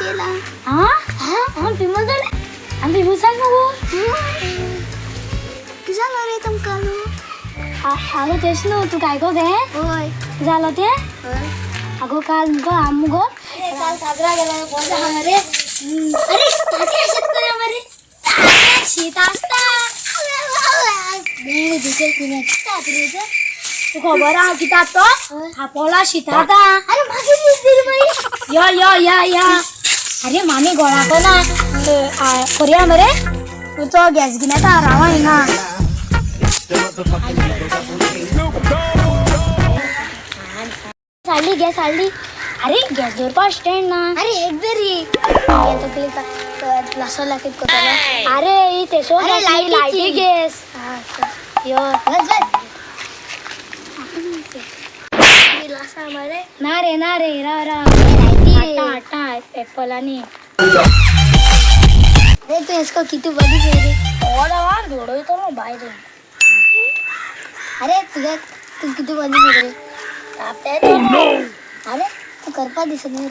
येला. हा. हा, आम फेमस झाले. आम फेमस जाल मगो. कितें जालो रे तुमकां न्हू? आगो तेच न्हू, तू काय गो तें? हय. जालो तें. हय. आगो काल मुगो आम मुगो काल काजरा गेला कोण आहा रे. अरे, तात्या शीत करूया मरे. तात्या शीत आसता. तू खबर आहा कित्याक तो आपोला शीत आतां. अरे, मागीर दिसली बाई. यो यो या या. अरे मामी, गोळाको ना करुया मरे. तूं तो गॅस घेवन येता, राव हिंगा. हाडली गॅस हाडली. अरे, गॅस दवरपा स्टँड ना. अरे, एक तरी लासो लागत कोतालो. अरे, ही तेसो अरे, गॅस न्ही, लायटीची. लायटी गॅस. यो. बस बस लासा मरे. ना रे, ना रे, राव राव. लायटी. हाडटा हाडटा एप्पलांनी. अरे, तू इसको किती बघितलं रे? धोडयतलो बाय तूं. अरे, तुझ्या तू किती बघितलं रे? अरे, तू करपा दिसत नाही.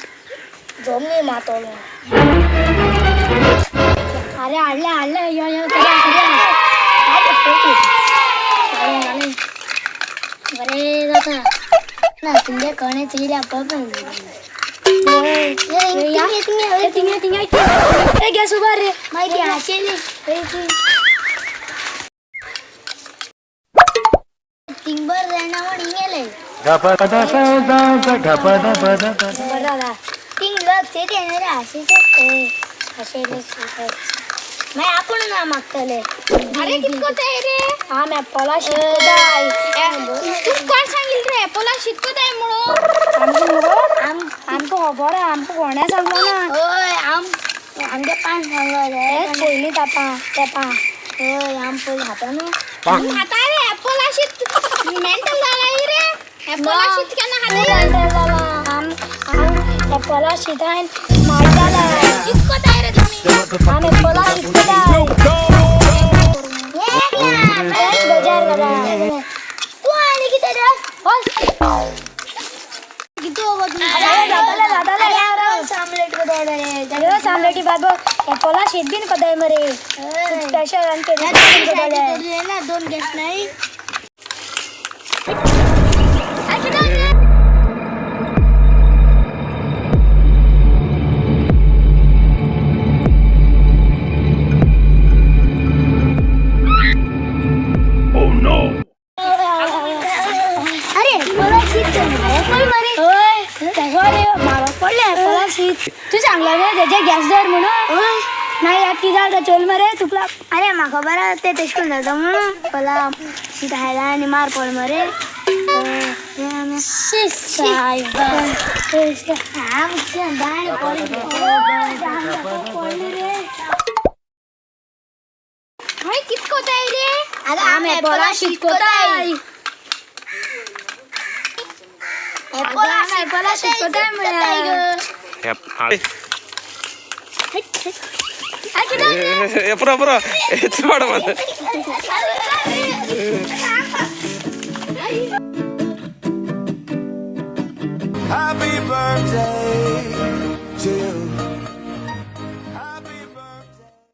जमनी मातोलो. अरे, हाडले हाडले. यो यो, करूया करूया. काय करतो तू? जालें जालें, बरें जाता. ना तुमच्या कोणे चेयल्या पळोवपाक. ए, थिंगा थिंगा. ए, गॅस उबार रे. माहिती आशेली तिंगबर जायना म्हण हिंगेले. बरं जाला. तिंग लक्ष येणार रे आशेचे. अशें. मागीर आपूण ना मागतले. अरे, कितको ते रे? आम एप्पला शिकताय. तू कोण सांगितलं रे एपोला शिकत आहे म्हणून? आमकां मुगो आम आमकां खबर आहा, आमकां कोणें सांगलो ना. होय, आम आमगे पान सांगलो रे. हेच पयलीं तापां तेपां. होय, आम पयलीं खाता न्हू. आता रे एपोला शीत मेंटल झाला रे. एपोला शीत केन्ना खाले? आम आम एप्पला शितान मारताले. कितको आहे रे तुम्ही? आम एप्पला शिकताय. हेच बेजार जाला. तू आनी कितें रे? बस. किती वगत? अरे, जाताले जाताले, राव राव. आमलेट कोताय रे. अरे, आमलेटी बाबा एप्पला शीत बीन कोताय मरे स्पेशल आनी तेजें कोताले. ना दोन गॅस नाही. अरे, मला शीत पण मरे. हय, तेजो रे म्हारग पडलें एप्पला शीत. तूं सांगला रे तेजे गॅस दर म्हणून. ना याद कितें जालें चोल मरे तुका. अरे, म्हाका बरं ते तेश करून जाता म्हणून मला शीत खायला आनी मार पड मरे. हय, कितको आहे रे? आम एप्पला शीत कोताय. आम एप्पला शीत कोताय म्हळ्यार. அப்புறம் அப்புறம் எச்சு பாட. Happy birthday to you.